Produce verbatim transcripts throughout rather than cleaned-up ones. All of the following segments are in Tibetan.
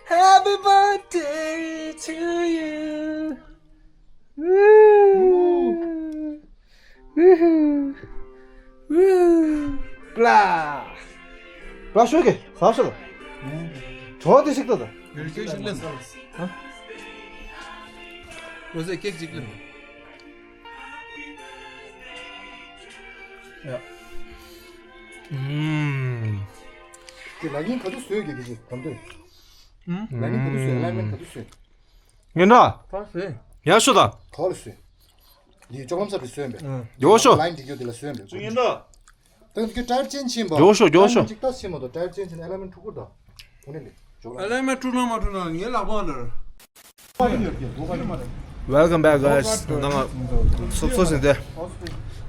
Happy birthday to you. Woo. Woo. Woo. Blah. Blah, ཤོད་གི། ཟ་ཤོད། བྲོ་དེ་ཞིག་ཏོ་ད། ཡོད་ཤོད་ཤིག་ལེན། ཧ། རོ་ཟེ་ཀེག་ཅིག་ལེན། ཡ། ཨུམ། དེ་ལ་ཉིན་ག་དུས་བཟོས་གི་གི་ཅིག་གམ་དུས། ཨུམ། ལ་ཉིན་ག་དུས་བཟོས། ཨ་ལའི་མེན་ག་དུས་བཟོས། ངན་འདྲ། ཕར་བཟོས། ཡ་ཤོད་ད། གྲོགས་ལ་བཟོས། འདི་ཅོག་ལམ་ས་དེ་བཟོས་པས། ཡོ་ཤོ། ལ་ཡིན་འགྲིག་ཡོད་དེ་ལ་བཟོས་པས། ངན་འདྲ། ད་ཁྱོད་ཊའེར་ཅེན་ཕྱིན་པ། ཡོ་ཤོ་ཡོ་ཤོ། ཅིག་ཏ་ཕྱིན་མ་གཏོགས་ཊའེར་ཅེན་ཕྱིན་ཨ་ལའི་མེན་འཁྲུག་གི་རེད་ད། འོ་ནི་ལེ། ཅོག་ལམ། ཨ་ལའི་མེན་འཁྲུག་ན་མ་འཁྲུག་ན་ངའི་ལག་པ་ལ། Welcome back, guys. ད་ང་སོབ་སོབ་ཟིན་ཏེ།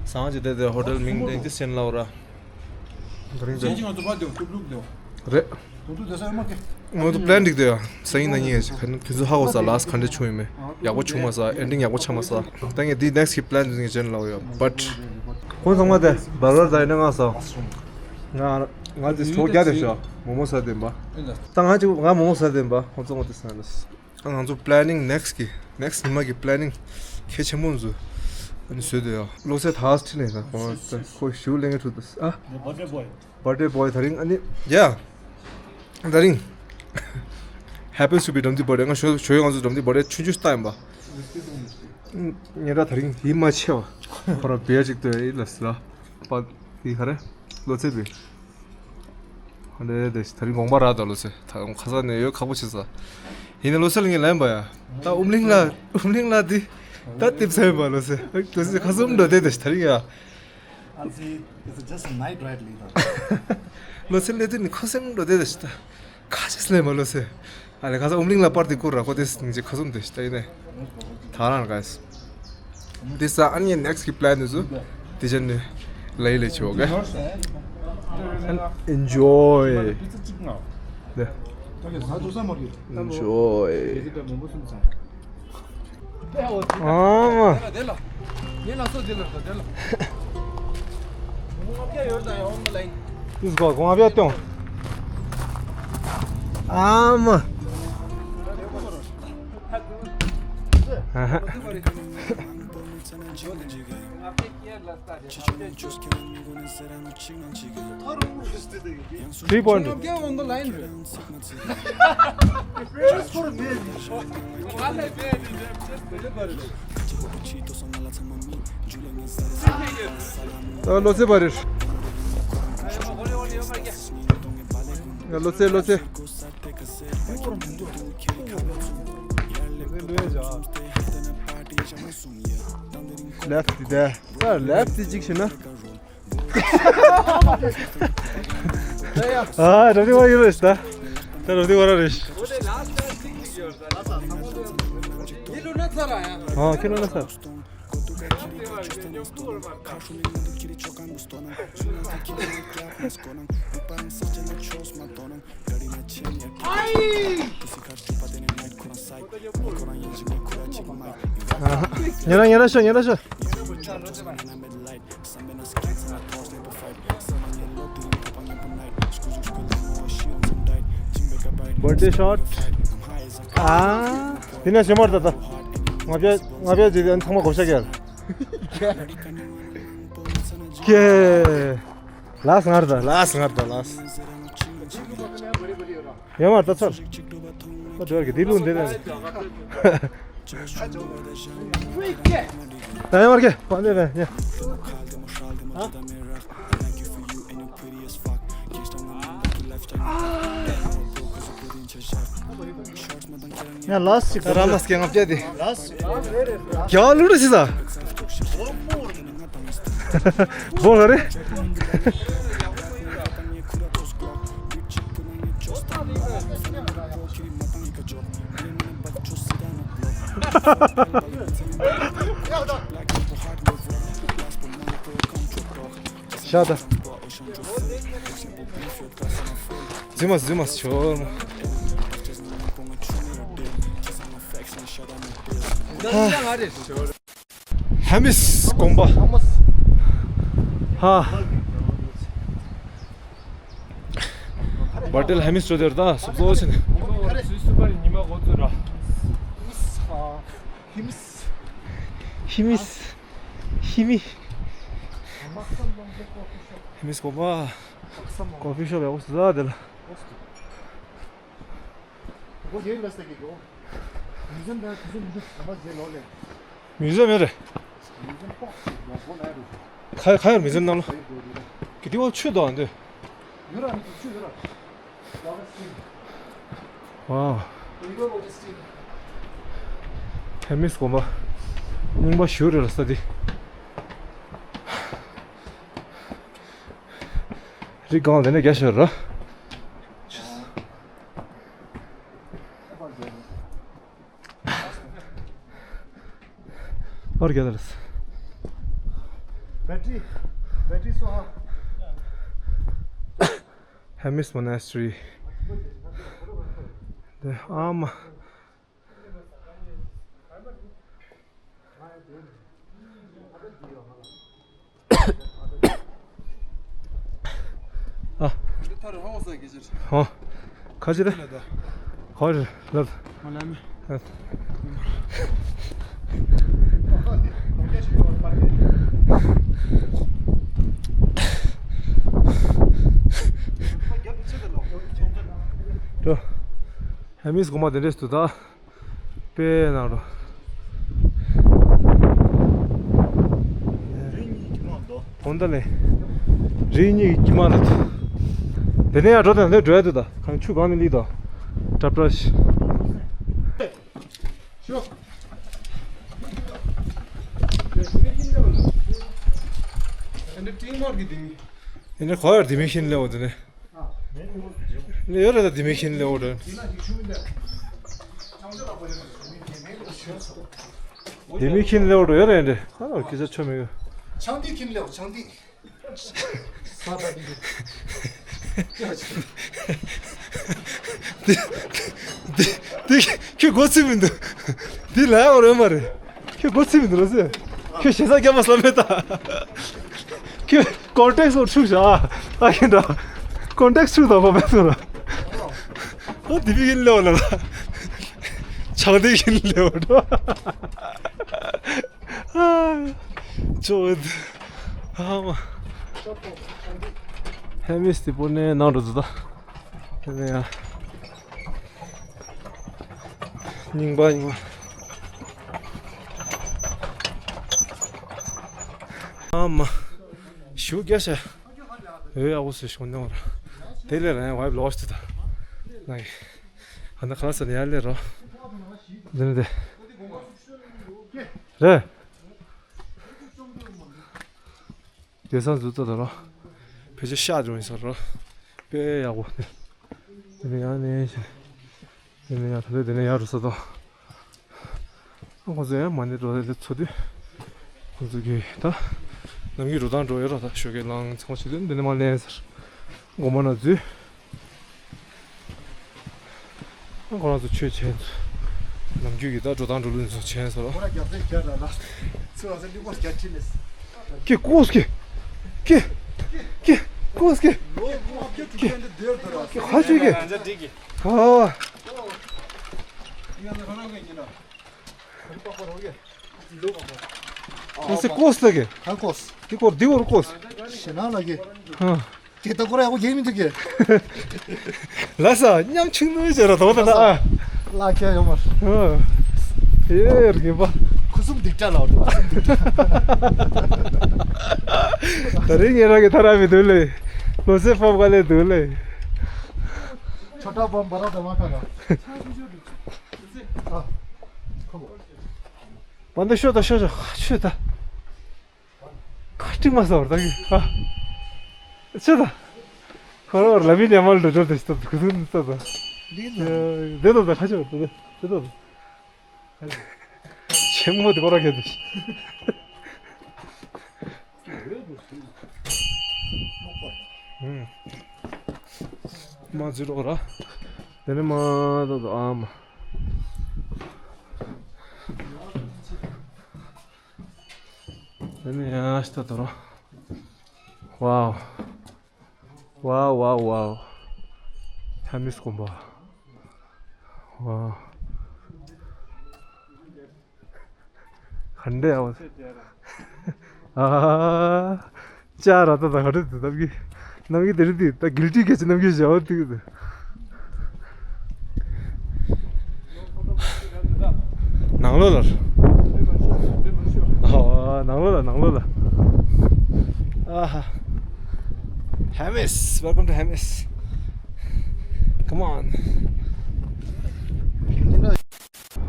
སང་ཅི་དེ་དེ་ཧོ་ཊེལ་མིང་དེ་ཅི་སེན་ལའོ་ར། ད་རིང་དེ། ཅེན་ཅིང་ང་ཚོ་ཕར་འདེའོ་ཤུབ་ལུག་འདེའོ། རེད། ང་ཚོ་པི་ལན་འགྲིག་འདུག་ཡ། སང་ཉིན་གནངས་ཉིན་ཡ་ཞིག་ཁ་ཁྱོད་ཚོ་ཧ་གོ་ས། ལཱ་སི་ཊི་ག་འདྲ་བྱུང་ཡོད་མེད། ཡག་པོ་བྱུང་མ་སོང་། ཨེན་ཌིང་ཡག་པོ་ཆགས་མ་སོང་། ད་ངས་འདི་ནེག་སི་ཊི་གི་པི་ལན་འདི་ངས་ཅན་ལབ་ཡོད། བཊ་ཁོང་ཚང་མ་དེ་བར་བར་ད་ཡིན་ན་ང་ས། ང་ང་དེ་ཞོགས་རྒྱག་དེ་ཤོག་མོག་མོག་ཟ་དེ་འབའ། ད་ང་ཅིག་ང་མོག་མོག་ཟ་དེ་འབའ། ཁོང་ཚང་མ་དེ་ས་ལ། ང་ཚོ་པི་ལེ་ནིང་ནེག་སི་ཊི་གི་ནེག་སི་ཊི་ཉི་མ་གི་པི་ལེ་ནིང་གལ་ཆེན་པོ་ཚོ་ཨ་ནི་བཟོས་དེ་ཡ། བློ་གསལ་ད་ཧ་སི་ཁྲིད་ལེན་ད་ཁོང་ཁོ་ཞུ་ལེན་གི་ཐུག་ད་ཨ། Birthday boy. Birthday boy ད་རིང་ཨ་ནི། Yeah. ད་རིང་happens to be འགྲམ་དུས་བར་ཌེ། ང་ཞོ་ཞོ་ཡོད། ང་ཚོ་འགྲམ་དུས་བར་ཌེ་ཆུང་ཆུང་སྟ་ཡིན་པ། ཉེ་ར་ད་རིང་ཡིད་མ་ཆེས་པ། ཁོ་ར་བེར་ཅིག་ལྟོས་ཡིན་ལ་ཟེར་ལ། པ་དེ་ག་རེ། བློ་ཚེ་བེ། ཧ་ལས་དེ་ད་རིང་དགོངས་པ་རག་ད་བློ་ཚེ། ད་ཁ་སང་ནས་ཡོད་ཁག་པོ་བྱེད་ས། ཡིན་ན་བློ་ཚེ་ལ་ངས་ལན་པ་ཡ། ད་ཨུམ་གླིང་ལ། ཨུམ་གླིང་ལ་དེ། ད་ཏིབ་ས་ཡིན་པ་བློ་ཚེ། བློ་ཚེ་ཁ་སང་འགྲོ་དེ་དེ་ད་རིང་ཡ། Honestly, it's just a night ride, Lito. བློ་ཚེ་ལས་དུས་ནི་ཁོ་སེམས་འགྲོ་དེ་དེ་ཞིག་ད། ཁ་ཅིག་ལས་མ་བློ་ཚེ། ཨ་ལེ་ཁ་ས་ཨུམ་གླིང་ལ་པར་དེ་བསྐུར་ར་ཁོ་དེ་ནི་ཁ་སུམ་དེ་ཞིག་ད་ཡིན་ནས། ད་རང་ག་ས། དེ་ས་ཨ་ནི་ནེག་སི་ཊི་གི་པི་ལེན་དེ་ཚོ། དེ་ཅན་ནི། ལ་ཡི་ལས་ཆོག་ག Enjoy. ནས། Enjoy. ཨ་མ། དེ་ལ། དེ་ལ་སོ་དེ་ལ་དེ་ལ། ངོ་ལྔ་བརྒྱ་ཡོད་ད་ཡ། ཨོན་ལ་ཡིན། ཏིས་གོ་ངོ་ལྔ་བརྒྱ་སྟོང་། ཨ་མ། ཨ་ཧ། Three point. ད་བློ་རྩེ་པ་རེད། ཡ་བློ་རྩེ་བློ་རྩེ། ལེཕ་དེ་དེ། ད་ལེཕ་དེ་གཅིག་བྱས་ན། ཨ་རོ་དེ་བ་ཡོད་རེད་ད། ད་རོ་དེ་བ་ར་རེད། ཨ་ཁྱོད་ན་ས། ཉེ་རང་ཉེ་རང་ཤོག་ཉེ་རང་ཤོག Birthday shot. ཨ། དེ་ནས་ཞོ་མར་ད་ད། ང་བྱས་ང་བྱས་ཅིག་ཚང་མ་གོ་ཤ་གལ། ཀེ། ལགས་སོ་ངར་ད་ལགས་སོ་ངར་ད་ལགས་སོ། ཡང་མར་ད་ཚར། ད་འགྲོ་གི་འདི་ལུང་འདི་རེད། ད་ཡང་མར་གེ་པ་འདི་རེད་ཡ། ཡང་ལ་སི་ཅིག་ད་ར་མ་སྐྱེ་ང་བྱས་ཏེ། ལ་སི་ཅིག་རྒྱ་ལུ་རུ་སི་ས། བོ་ལ་རེ། ཤ་ད། ཛི་མ་ཛི་མ་ཆོར་མ། ཧ་མིས་དགོངས་པ། ཧ། བར་ཏེལ་ཧ་མིས་ཚོ་དེར་ད་སུབ་ཚོ་ཆེ་ནས། ཧི་མིས། ཧི་མིས། ཧི་མིས་གོ་མ། ཀོ་ཕི་ཤོབ་ཡག་པོ་ཟ་དེ་ལ། མིའུ་ཟེམ་ཡོད་རེད། ག་ག་ཡོད་མིའུ་ཟེམ་ནང་ལ། གི་དེ་བ་ཆུ་དང་འདི། ཝའོ། ཧེ་མིས་དགོན་པ། རྙིང་པ་ཞུ་རེད་ལ་ས་འདི། རི་སྒང་དེ་ནས་རྒྱ་ཤར་ར། ཨར་ག་ལ་རེད། Battery, battery so high. Hemis Monastery. The Ama. ཨ། འདི་ཐར་ཧོ་ས་གི་ཅིར། ཧོ། ཁ་ཅི་རེད། ལ་ད། ཧོ་རེད་ལ། མ་ལ་མི། ཨ། འགྲོ། ཧེ་མིས་གོ་མ་དེ་འདྲས་འདུག་ད། དཔེ་ནང་རོ། ཧོན་ད་ལེ། རི་གཉིས་ཀྱི་དཀྱིལ་མ་རེད། དེ་ནས་ཡར་འགྲོ་དང་དེ་འགྲོ་ཡ་འདུག་ད་གང་ཆུ་གང་ནས་ལི་དོ། ཏྲབ་ཏྲ་ཤི། ཨེ་འདྲ་གོ་ཡར་དེ་མི་ཤིན་ལེ་འོ་དེ་ནས། ལེའོ་རེད་ད་དེ་མི་ཁྱིན་ལེའོ་རེད། དེ་མི་ཁྱིན་ལེའོ་རེད་ཡོད་རེད་འདྲེ། ཁ་ལོ་སྐད་ཆ་ཆོ་མེད་གི། ཆང་དེ་ཁྱིན་ལེའོ་ཆང་དེ། ས་ད་དེ་དེ་དེ་ཁྱོད་གོ་ཚིག་མི་འདུག་འདི་ལའོ་རེད་མ་རེད། ཁྱོད་གོ་ཚིག་མི་འདུག་ཟེར། ཁྱོད་ཞེ་ས་རྒྱབ་པ་བསམ་མེད་ད། ཁྱོད་ཀོན་ཊེག་སི་ལ་འཁྲུག་བཞག་ཨ་ཁྱེད་འདྲ། ཀོན་ཊེག་སི་འཁྲུག་དང་བ་བས་སོང་ར། ཨོ་དེ་བི་ཡིན་ལེའོ་ལ་ལ། ཆང་དེ་ཡིན་ལེའོ་འགྲོ། ཨ། ཅོ། ཨ་མ། ཧེ་མིས་དེ་པོ་ནས་ནང་འགྲོ་ཚུལ་ད། དེ་ནས་ཡང་། རྙིང་པ་རྙིང་པ། ཨ་མ། ཞུ་རྒྱ་ཤ། འོས་ཡག་པོ་བཟོས་ཤོག་ནོར། དེ་ལས་རང་ཡང་ཝའི་བི་ལོག་ཤི་ད། ནང་གི། ཨ་ན་ཁ་ལ་ས་ནས་ཡར་ལས་རོ། འདི་ནི་དེ། རེད། དེ་སང་འཛུལ་ཙམ་དང་རོ། ཕལ་ཆེར་ཤག་འགྲོ་ཡིན་ས་རོ། དཔེ་ཡག་པོ། དེ་ནས་ཡང་ནས་ཤི། དེ་ནས་ཡང་ད་ལྟ་དེ་ནས་ཡར་འགྲོ་ས་དང་། ཁོང་ཚོ་ཡང་མ་ཎི་འགྲོ་ལས་ཚོ་དུས། ཁོང་ཚོ་གིས་ད། ནམ་རྒྱུན་འགྲོ་སྟངས་འགྲོ་ཡོད་ར་ད་ཞོགས་ཀས་ལངས་ཚེ་ཁོང་ཆེ་དུས་འདི་ནས་མ་ལེན་ཟེར། དགོང་མོ་ན་འཛུལ། ཁོ་རང་ཚོ་ཆོས་བྱས་ཚོ། ནམ་རྒྱུན་གྱི་ད་འགྲོ་སྟངས་འགྲོ་ལུགས་ཚོ་བྱས་ཚོ་ར། ཁོ་ར་རྒྱབ་རྩེ་རྒྱབ་ར་ལ། ཚུར་ར་ཚུར་གླིང་སྐོར་རྒྱབ་ཁྲིད་ལས། ཀྱེ་ཀོས་ཀྱེ། ཀྱེ། ཀྱེ་ཀོས་ཀྱེ། ལོ་ལོ་ཁྱེད་ཀྱི་ཁྱེད་འདི་སྡོད་དོ་ར། ཀྱེ་ཁ་ཆུ་ཀྱེ། ཨ། ཡང་ན་ཁོ་རང་གི་ཉིན་ལ། ཀོས་ཀྱེ་ཀོས་ལ་ཀྱེ། ཧ་ཀོས། ཀྱེ་ཀོ་འདི་བོར་ཀོས། ཤི་ན་ལ་ཀྱེ། ཧ། དེ་ལྟ་ཁོ་ར་ཡག་པོ་རྒྱག་མི་འདུག་གི། ལ་ས་ཉམ་ཆུང་ནུས་བྱས་ར་དོ་ད་ལ་ཨ། ལ་ཁྱེད་ཡོང་མར། ཨ། ཨེ་རྒན་པ། ཁུ་སུམ་སྡིག་ཏྲ་ལ་འགྲོ་ཁུ་སུམ་སྡིག་ཏྲ། ད་རིང་ངེད་རང་གི་ཐ་ར་མི་འདུག་ལེ། ལོ་སེ་ཕབ་ག་ལེ་འདུག་ལེ། ཆོ་ཏྲ་བམ་བ་ར་ད་མ་ཁ་ར། ཨ། ཁོ་མོ། བ་འདི་ཤོ་ད་ཤོ་ཤོ་ཤོ་ད། ཁ་ཏིག་མ་ཟ་བར་ད་གི་ཨ། ཆེ་ད། ཁོ་རང་ལ་མི་ཉམས་མ་ལོ་འཇོག་དེ་ཤི་ད་གུ་དུ་ནི་ད་ད། འདི་ལ། དེ་ད་ད་ཁ་ཆེ་བ་ད་དེ་ད་ད། ཆེན་མོ་དེ་ཁོ་རང་ག་དེ་ཤི། མ་ཛི་རོ་ར། དེ་ནི་མ་ད་ད་ཨ་མ། དེ་ནས་ཡང་ཤི་ད་དོ་རོ། ཝའོ། ཝའོ་ཝའོ་ཝའོ། ཐ་མིས་དགོན་པ། ཝ། ག་འདྲ་ཡ་བ། ཨ། ཅ་ར་ཏ་ཏ་ག་རེ་དེ་ནམ་གི་ནམ་གི་དེ་རེད་དེ་ད་གིལ་ཊི་གལ་ཆེ་ནམ་གི་བྱ་བ་དེ་གི་དེ། ནང་ལོགས་ལ། ཨ། ནང་ལོགས་ལ་ནང་ལོགས་ལ། ཨ་ཧ། Hemis, welcome to Hemis. Come on.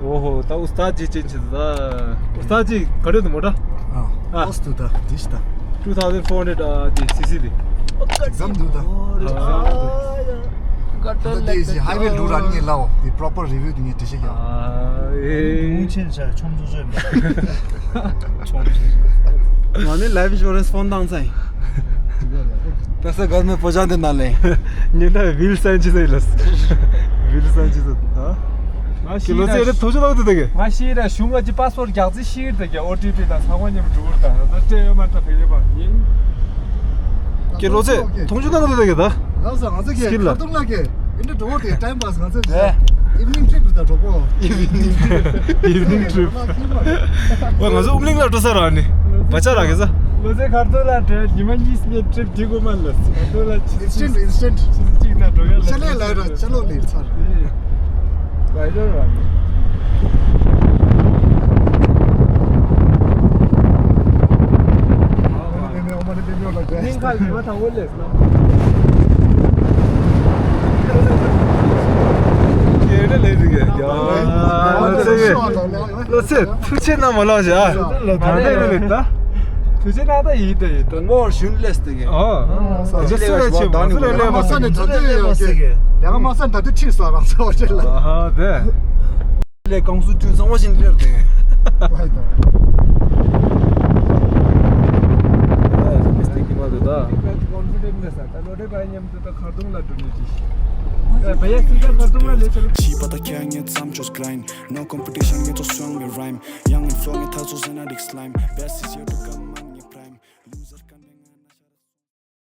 ཨོ་ཧོ། ད་ཨུ་སྟཱད་ཇི་ཅན་ཆི་ད། ཨུ་སྟཱད་ཇི་ག་རེ་དུ་མོ་ད། ཨ། ཨ། ཨོ་སྟུ་ད་དིཤ་ད། two thousand four hundred ཨ་དི་སི་སི་དི། ཛམ་དུ་ད། ཨ། ད་དེ་ཞི་ཧའི་ཝེ་ལུ་ར་ནི་ལའོ་དི་པྲོ་པར་རི་ཝིའུ་དི་ངས་དྲི་ཤེས་ཀྱང་། ཨ། ཨེ། ཆེན་ཆ་ཆོམ་ཆོམ་ཆོམ། ང་ནི་ལའིཕ་ཨིན་ཤོ་རན་སི་ཕོན་བཏང་ཚེ། ད་ས་གར་མེ་པོ་ཇང་དེ་ན་ལེ། ཉེ་ད་ཝིལ་སན་ཆི་ཟེར་ལ། ཝིལ་སན་ཆི་ཟེར་ད། ང་ཤི་ད། ལོ་ཚེ་རེ་ཐོ་ཅོ་ལོག་ཏུ་དེ་གེ། ང་ཤི་ད་གཞུང་ང་ཅི་པཱ་སི་པོར་རྒྱག་ཙི་ཤི་ད་གེ། ཨོ་ཏི་པི་དང་ཚང་མ་ཉམས་འགྲོ་ད་ད་སྤྲད་ཡོད་མ་ད་ཕེ་ཡོད་པ་ཡིན། ཀྱེ་ལོ་ཚེ་ཐོང་ཆུ་ནང་དུ་དེ་གེ་ད། ང་ས་ང་ཚོ་གེ་སི་ཀིལ་ལ་ཁ་ཐུག་ལ་གེ་ཨིན་ཏྲ་འགྲོ་དེ་ཊའིམ་པཱ་སི་ང་ཚོ་ཨེ། ཨིབ་ནིང་ཊི་རིབ་ད་འགྲོ་གོ། ཨིབ་ནིང་ཊི་རིབ། ཨིབ་ནིང་ཊི་རིབ། ཨོ་ང་ཚོ་ཨུམ་གླིང་ལ་འགྲོ་ས་ར་ནི། བ་ཅག་ར་གེ་ས། ལོ་ཚེ་ཁ་ཐུག་ལ་འགྲོ་ཉི་མ་གཉིས་ནས་ཊི་རིབ་འགྲིག་གོ་མ་ལ། ཁ་ཐུག་ལ་ཆི་ཨིན་སི་ཊེན་ཊི་ཨིན་སི་ཊེན་ཊི། ཆི་ཅིག་ན་འགྲོ་ཡ་ལ། ཆ་ལེ་ལ་ར་ཆ་ལོ་ལེ་ཚར། ཨེ། བའི་ཌར་ར་ནི། ཉིན་ཁ་ལ་ཉི་མ་དང་པོ་ལས། ཁྱེད་རང་ལས་ཟིག་གི། ཡ། ལོ་ཚེ་གི། ལོ་ཚེ་ཐུགས་རྗེ་གནང་མ་ལོག་བྱ། ལོ་ད་ལྟ་ཡིན་ལེ་ད། ཐུགས་རྗེ་གནང་ད་ཡིན་ད་ཡིན་ད། ངོ་ཤུན་ལས་ཏེ་གི། ཨོ། ཨ་ཟེར་ལས་ཀ་ཞུ་ད་ནི་ལས་མ་ས་ནས་ད་ལྟ་ཡོད་གི། ལས་ཀ་མ་ས་ད་དུ་ཁྲིད་ས་རང་ས་བ་ཅེ་ལ། ཨ་ཧ་དེ། ལས་ཀང་སུ་ཅུ་གཙང་བ་བཞིན་ལེར་ཏེ། ཝའི་ད། ཨ་མི་སྟེ་ཀི་མ་དུ་ད། ཀོན་ཕི་ཌེན་ཊི་མེད་ས་ད་ལོ་རེ་པ་ཉམས་དུ་ད་ཁར་དུང་ལ་འགྲོ་ནི་ཅི། ཨ་བ་ཡ་སི་ད་ཁར་དུང་ལ་ལས་ཆ་ལུ། ཕྱི་པ་ད་ཁྱེད་ངའི་མཚམས་ཆོས་གྲ་ཡིན། No competition ངེད་ཚོ་སོང་བའི་rhyme ཡང་ངེད་ཚོ་ངའི་ཐག་ཚོ་ཟེར་ན་རིགས་slime best is yet to come.